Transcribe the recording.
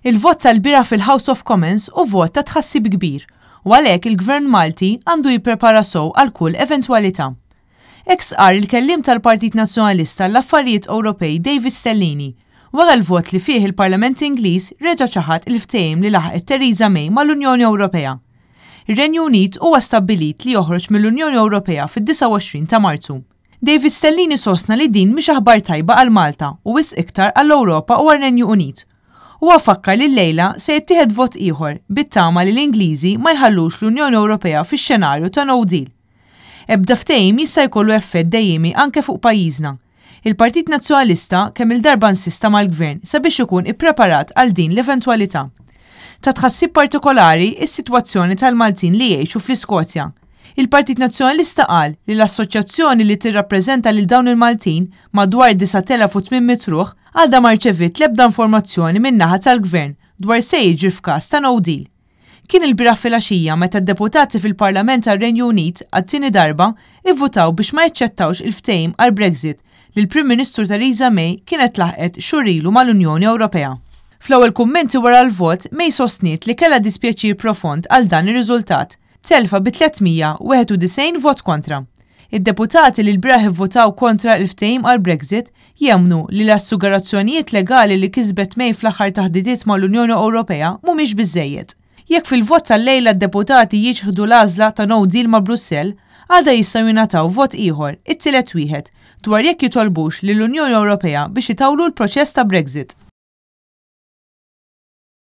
Il-vot tal-bieraħ fil-House of Commons hu vot ta' tħassib kbir u għalhekk il-Gvern Malti għandu jipprepara sew għal kull eventwalità. Hekk stqarr il-kelliem tal-Partit Nazzjonalista għall-Affarijiet Ewropej David Stellini wara l-vot li fih il-Parlament Ingliż reġa' ċaħad il-ftehim li laħqet Theresa May mal-Unjoni Ewropea. Ir-Renju Unit huwa stabbilit li joħroġ mill-Unjoni Ewropea fid-29 ta' Marzu. David Stellini sostna li din mhix aħbar tajba għal Malta u wisq iktar għall-Ewropa u għar-Renju Unit. Huwa fakkar li llejla se jittieħed vot ieħor bit-tama li l-Ingliżi ma jħallux l-Unjoni Ewropea fix-xenarju ta' no deal. Ebda ftehim jista' jkollu effett dejjiemi anke fuq pajjiżna. Il-Partit Nazzjonalista kemm-il darba insista mal-Gvern sabiex ikun ippreparat għal din l-eventwalità. Ta' tħassib partikolari s-sitwazzjoni tal-Maltin li jgħixu fl-Iskozja. Il-Partit Nazzjonalista qal li l-assoċjazzjoni li tirrappreżenta lil dawn il-Maltin, madwar 9,800 ruħ, għadha ma rċeviet l-ebda informazzjoni min-naħa tal-Gvern dwar x'se jiġri f'każ ta' no deal. Kien ilbieraħ filgħaxija meta d-deputati fil-Parlament tar-Renju Unit għat-tieni darba ivvutaw biex ma jaċċettawx il-ftehim għall-Brexit li l-Prim Ministru Theresa May kienet laħqet xhur ilu mal-Unjoni Ewropea. Fl-ewwel kummenti wara l-vot, May sostniet li kellha dispjaċir profond għal dan ir-riżultat, telfa bi 391 vot kontra. Id-deputati li lbieraħ ivvutaw kontra l-ftehim għall-Brexit jemmnu li l-assugurazzjonijiet legali li kisbet May fl-aħħar taħdidiet mal-Unjoni Ewropea mhumiex biżżejjed. Jekk fil-vot tal-lejla d-deputati jiċħdu l-għażla ta' no deal ma' Brussell, għada jistgħu jingħataw vot ieħor, it-tielet wieħed, dwar jekk jitolbux lill-Unjoni Ewropea biex itawlu l-proċess ta' Brexit.